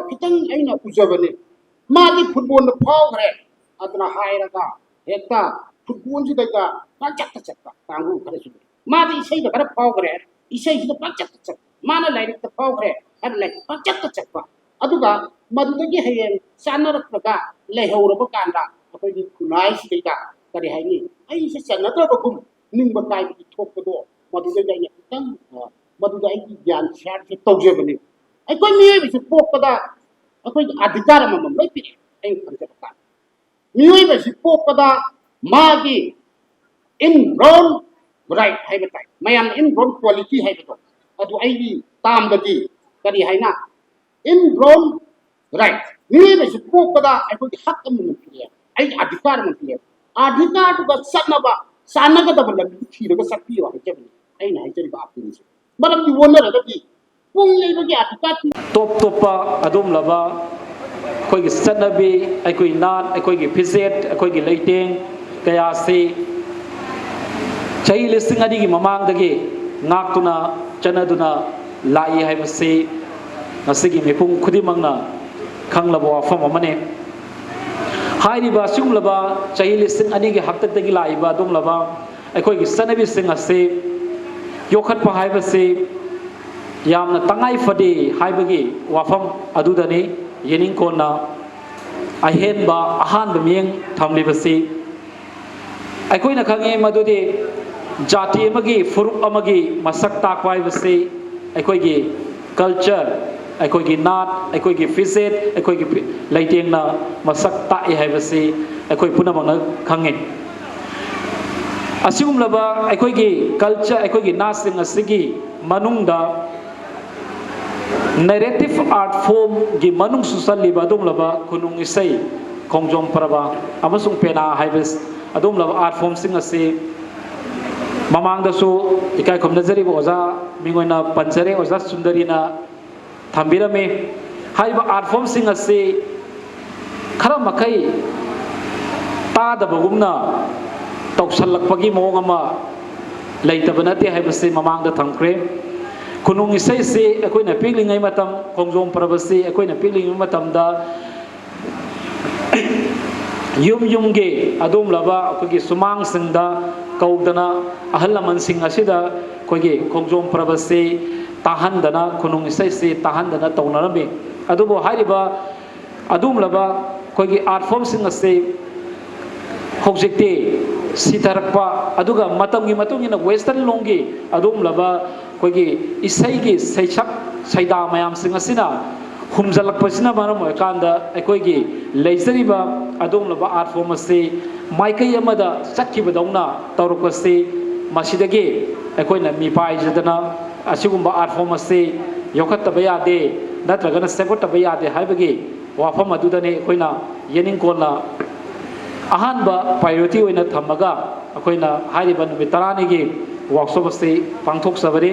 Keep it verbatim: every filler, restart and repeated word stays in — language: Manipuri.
ꯈꯤꯇꯪ ꯑꯩꯅ ꯎꯖꯕꯅꯤ꯫ ꯃꯥꯗꯤ ꯐꯨꯠꯕꯣꯜꯗ ꯐꯥꯎꯈ꯭ꯔꯦ ꯑꯗꯨꯅ ꯍꯥꯏꯔꯒ ꯍꯦꯛꯇ ꯐꯨꯠꯕꯣꯜꯁꯤꯗꯩꯗ ꯄꯥꯛꯆꯠꯇ ꯆꯠꯄ ꯀꯥꯡꯕꯨ ꯈꯔꯁꯨ ꯂꯩ꯫ ꯃꯥꯗꯤ ꯏꯁꯩꯗ ꯈꯔ ꯐꯥꯎꯈ꯭ꯔꯦ, ꯏꯁꯩꯁꯤꯗ ꯄꯥꯛꯆꯠꯇ ꯆꯠꯄ꯫ ꯃꯥꯅ ꯂꯥꯏꯔꯤꯛꯇ ꯐꯥꯎꯈ꯭ꯔꯦ ꯍꯥꯏꯅ ꯂꯥꯏꯔꯤꯛ ꯄꯥꯛꯆꯠꯇ ꯆꯠꯄ꯫ ꯑꯗꯨꯒ ꯃꯗꯨꯗꯒꯤ ꯍꯌꯦꯡ ꯆꯥꯟꯅꯔꯛꯂꯒ ꯂꯩꯍꯧꯔꯕ ꯀꯥꯟꯗ ꯑꯩꯈꯣꯏꯒꯤ ꯈꯨꯟꯅꯥꯏꯁꯤꯗꯩꯗ ꯀꯔꯤ ꯍꯥꯏꯅꯤ, ꯑꯩꯁꯦ ꯆꯟꯅꯗ꯭ꯔꯕꯒꯨꯝ ꯅꯤꯡꯕ ꯀꯥꯏꯕꯒꯤ ꯊꯣꯛꯄꯗꯣ ꯃꯗꯨꯗꯩꯗ ꯑꯩꯅ ꯈꯤꯇꯪ, ꯑ, ꯃꯗꯨꯗ ꯑꯩꯒꯤ ꯒ꯭ꯌꯥꯟ ꯁꯤꯌꯥꯔꯁꯦ ꯇꯧꯖꯕꯅꯤ꯫ ꯑꯩꯈꯣꯏ ꯃꯤꯑꯣꯏꯕꯁꯤ ꯄꯣꯛꯄꯗ ꯑꯩꯈꯣꯏꯒꯤ ꯑꯙꯤꯀꯥꯔ ꯑꯃꯃꯝ ꯂꯣꯏ ꯄꯤꯔꯛꯑꯦ꯫ ꯑꯩꯅ ꯈꯟꯖꯕ ꯀꯥꯟꯗ ꯃꯤꯑꯣꯏꯕꯁꯤ ꯄꯣꯛꯄꯗ ꯃꯥꯒꯤ ꯏꯟꯕ꯭ꯔꯣꯟ ꯔꯥꯏꯠ ꯍꯥꯏꯕ ꯇꯥꯏ, ꯃꯌꯥꯝꯅ ꯏꯟꯕ꯭ꯔꯣꯟ ꯀ꯭ꯋꯥꯂꯤꯇꯤ ꯍꯥꯏꯕꯗꯣ꯫ ꯑꯗꯨ ꯑꯩꯒꯤ ꯇꯥꯝꯗꯗꯤ ꯀꯔꯤ ꯍꯥꯏꯅ, ꯏꯟꯕ꯭ꯔꯣꯟ ꯔꯥꯏꯠ, ꯃꯤꯑꯣꯏꯕꯁꯤ ꯄꯣꯛꯄꯗ ꯑꯩꯈꯣꯏꯒꯤ ꯍꯛ ꯑꯃꯃꯝ ꯄꯤꯔꯛꯑꯦ, ꯑꯩꯒꯤ ꯑꯙꯤꯀꯥꯔ ꯑꯃ ꯄꯤꯔꯛꯑꯦ꯫ ꯑꯙꯤꯀꯥꯔꯗꯨꯒ ꯆꯠꯅꯕ ꯆꯥꯟꯅꯒꯗꯕ ꯂꯝꯕꯤ ꯊꯤꯔꯒ ꯆꯠꯄꯤꯌꯨ ꯍꯥꯏꯖꯕꯅꯤ ꯑꯩꯅ ꯍꯥꯏꯖꯔꯤꯕ ꯑꯥꯄꯤꯜꯁꯦ꯫ ꯃꯔꯝꯗꯤ ꯑꯣꯟꯅꯔꯒꯗꯤ ꯄꯨꯡ ꯂꯩꯕꯒꯤ ꯑꯥꯔꯇꯤꯀꯜ ꯇꯣꯞ ꯇꯣꯞꯄ ꯑꯗꯨꯒꯨꯝꯂꯕ ꯑꯩꯈꯣꯏꯒꯤ ꯆꯠꯅꯕꯤ, ꯑꯩꯈꯣꯏ ꯅꯥꯠ, ꯑꯩꯈꯣꯏꯒꯤ ꯐꯤꯖꯦꯠ, ꯑꯩꯈꯣꯏꯒꯤ ꯂꯩꯇꯦꯡ ꯀꯌꯥꯁꯤ ꯆꯍꯤ ꯂꯤꯁꯤꯡ ꯑꯅꯤꯒꯤ ꯃꯃꯥꯡꯗꯒꯤ ꯉꯥꯛꯇꯨꯅ ꯆꯠꯅꯗꯨꯅ ꯂꯥꯛꯏ ꯍꯥꯏꯕꯁꯤ ꯉꯁꯤꯒꯤ ꯃꯤꯄꯨꯝ ꯈꯨꯗꯤꯡꯃꯛꯅ ꯈꯪꯂꯕ ꯋꯥꯐꯝ ꯑꯃꯅꯤ꯫ ꯍꯥꯏꯔꯤꯕ ꯑꯁꯤꯒꯨꯝꯂꯕ ꯆꯍꯤ ꯂꯤꯁꯤꯡ ꯑꯅꯤꯒꯤ ꯍꯥꯛꯇꯛꯇꯒꯤ ꯂꯥꯛꯏꯕ ꯑꯗꯨꯒꯨꯝꯂꯕ ꯑꯩꯈꯣꯏꯒꯤ ꯆꯠꯅꯕꯤꯁꯤꯡ ꯑꯁꯤ ꯌꯣꯛꯈꯠꯄ ꯍꯥꯏꯕꯁꯤ ꯌꯥꯝꯅ ꯇꯉꯥꯏ ꯐꯗꯦ ꯍꯥꯏꯕꯒꯤ ꯋꯥꯐꯝ ꯑꯗꯨꯗꯅꯤ ꯌꯦꯅꯤꯡꯀꯣꯟꯅ ꯑꯍꯦꯟꯕ ꯑꯍꯥꯟꯕ ꯃꯤꯠꯌꯦꯡ ꯊꯝꯂꯤꯕꯁꯤ꯫ ꯑꯩꯈꯣꯏꯅ ꯈꯪꯉꯤ ꯃꯗꯨꯗꯤ ꯖꯥꯇꯤ ꯑꯃꯒꯤ, ꯐꯨꯔꯨꯞ ꯑꯃꯒꯤ ꯃꯁꯛ ꯇꯥꯛꯄ ꯍꯥꯏꯕꯁꯤ ꯑꯩꯈꯣꯏꯒꯤ ꯀꯜꯆꯔ, ꯑꯩꯈꯣꯏꯒꯤ ꯅꯥꯠ, ꯑꯩꯈꯣꯏꯒꯤ ꯐꯤꯖꯦꯠ, ꯑꯩꯈꯣꯏꯒꯤ ꯐꯤ-, ꯂꯩꯇꯦꯡꯅ ꯃꯁꯛ ꯇꯥꯛꯏ ꯍꯥꯏꯕꯁꯤ ꯑꯩꯈꯣꯏ ꯄꯨꯝꯅꯃꯛꯅ ꯈꯪꯉꯤ꯫ ꯑꯁꯤꯒꯨꯝꯂꯕ ꯑꯩꯈꯣꯏꯒꯤ ꯀꯜꯆꯔ, ꯑꯩꯈꯣꯏꯒꯤ ꯅꯥꯠꯁꯤꯡ ꯑꯁꯤꯒꯤ ꯃꯅꯨꯡꯗ ꯅꯦꯔꯦꯇꯤꯞ ꯑꯥꯔꯠ ꯐꯣꯝꯒꯤ ꯃꯅꯨꯡꯁꯨ ꯆꯜꯂꯤꯕ ꯑꯗꯨꯒꯨꯝꯂꯕ ꯈꯨꯅꯨꯡ ꯏꯁꯩ, ꯈꯣꯡꯖꯣꯝ ꯄꯔꯕ ꯑꯃꯁꯨꯡ ꯄꯦꯅꯥ ꯍꯥꯏꯕ ꯑꯗꯨꯒꯨꯝꯂꯕ ꯑꯥꯔꯠ ꯐꯣꯝꯁꯤꯡ ꯑꯁꯤ ꯃꯃꯥꯡꯗꯁꯨ ꯏꯀꯥꯏ ꯈꯨꯝꯅꯖꯔꯤꯕ ꯑꯣꯖꯥ ꯃꯤꯡ ꯑꯣꯏꯅ ꯄꯟꯖꯔꯦ, ꯑꯣꯖꯥ ꯁꯨꯟꯗꯔꯤꯅ ꯊꯝꯕꯤꯔꯝꯃꯤ꯫ ꯍꯥꯏꯔꯤꯕ ꯑꯥꯔꯠ ꯐꯣꯝꯁꯤꯡ ꯑꯁꯤ ꯈꯔ ꯃꯈꯩ ꯇꯥꯗꯕꯒꯨꯝꯅ ꯇꯧꯁꯜꯂꯛꯄꯒꯤ ꯃꯑꯣꯡ ꯑꯃ ꯂꯩꯇꯕ ꯅꯠꯇꯦ ꯍꯥꯏꯕꯁꯤ ꯃꯃꯥꯡꯗ ꯊꯝꯈ꯭ꯔꯦ꯫ ꯈꯨꯅꯨꯡ ꯏꯁꯩꯁꯤ ꯑꯩꯈꯣꯏꯅ ꯄꯤꯛꯂꯤꯉꯩ ꯃꯇꯝ, ꯈꯣꯡꯖꯣꯝ ꯄꯔꯕꯁꯤ ꯑꯩꯈꯣꯏꯅ ꯄꯤꯛꯂꯤꯉꯩ ꯃꯇꯝꯗ ꯌꯨꯝ ꯌꯨꯝꯒꯤ ꯑꯗꯨꯒꯨꯝꯂꯕ ꯑꯩꯈꯣꯏꯒꯤ ꯁꯨꯃꯥꯡꯁꯤꯡꯗ ꯀꯧꯗꯅ ꯑꯍꯜ ꯂꯃꯟꯁꯤꯡ ꯑꯁꯤꯗ ꯑꯩꯈꯣꯏꯒꯤ ꯈꯣꯡꯖꯣꯝ ꯄꯔꯕꯁꯤ ꯇꯥꯍꯟꯗꯅ, ꯈꯨꯅꯨꯡ ꯏꯁꯩꯁꯤ ꯇꯥꯍꯟꯗꯅ ꯇꯧꯅꯔꯝꯃꯤ꯫ ꯑꯗꯨꯕꯨ ꯍꯥꯏꯔꯤꯕ ꯑꯗꯨꯒꯨꯝꯂꯕ ꯑꯩꯈꯣꯏꯒꯤ art formꯁꯤꯡ ꯑꯁꯤ ꯍꯧꯖꯤꯛꯇꯤ ꯁꯤꯊꯔꯛꯄ, ꯑꯗꯨꯒ ꯃꯇꯝꯒꯤ ꯃꯇꯨꯡ ꯏꯟꯅ western ꯂꯣꯝꯒꯤ ꯑꯗꯨꯒꯨꯝꯂꯕ ꯑꯩꯈꯣꯏꯒꯤ ꯏꯁꯩꯒꯤ ꯁꯩꯁꯛ ꯁꯩꯗꯥ ꯃꯌꯥꯝꯁꯤꯡ ꯑꯁꯤꯅ ꯍꯨꯝꯖꯤꯜꯂꯛꯄꯁꯤꯅ ꯃꯔꯝ ꯑꯣꯏꯔꯀꯥꯟꯗ ꯑꯩꯈꯣꯏꯒꯤ ꯂꯩꯖꯔꯤꯕ ꯑꯗꯨꯒꯨꯝꯂꯕ art form ꯑꯁꯤ ꯃꯥꯏꯀꯩ ꯑꯃꯗ ꯆꯠꯈꯤꯕꯗꯧꯅ ꯇꯧꯔꯛꯄꯁꯤ, ꯃꯁꯤꯗꯒꯤ ꯑꯩꯈꯣꯏꯅ ꯃꯤꯄꯥꯏꯖꯗꯅ ꯑꯁꯤꯒꯨꯝꯕ art form ꯑꯁꯤ ꯌꯣꯛꯈꯠꯇꯕ ꯌꯥꯗꯦ, ꯅꯠꯇ꯭ꯔꯒꯅ ꯁꯦꯝꯒꯠꯇꯕ ꯌꯥꯗꯦ ꯍꯥꯏꯕꯒꯤ ꯋꯥꯐꯝ ꯑꯗꯨꯗꯅꯤ ꯑꯩꯈꯣꯏꯅ ꯌꯦꯅꯤꯡꯀꯣꯜꯅ ꯑꯍꯥꯟꯕ priority ꯑꯣꯏꯅ ꯊꯝꯃꯒ ꯑꯩꯈꯣꯏꯅ ꯍꯥꯏꯔꯤꯕ ꯅꯨꯃꯤꯠ ꯇꯔꯥꯅꯤꯒꯤ workshop ꯑꯁꯤ ꯄꯥꯡꯊꯣꯛꯆꯕꯅꯤ꯫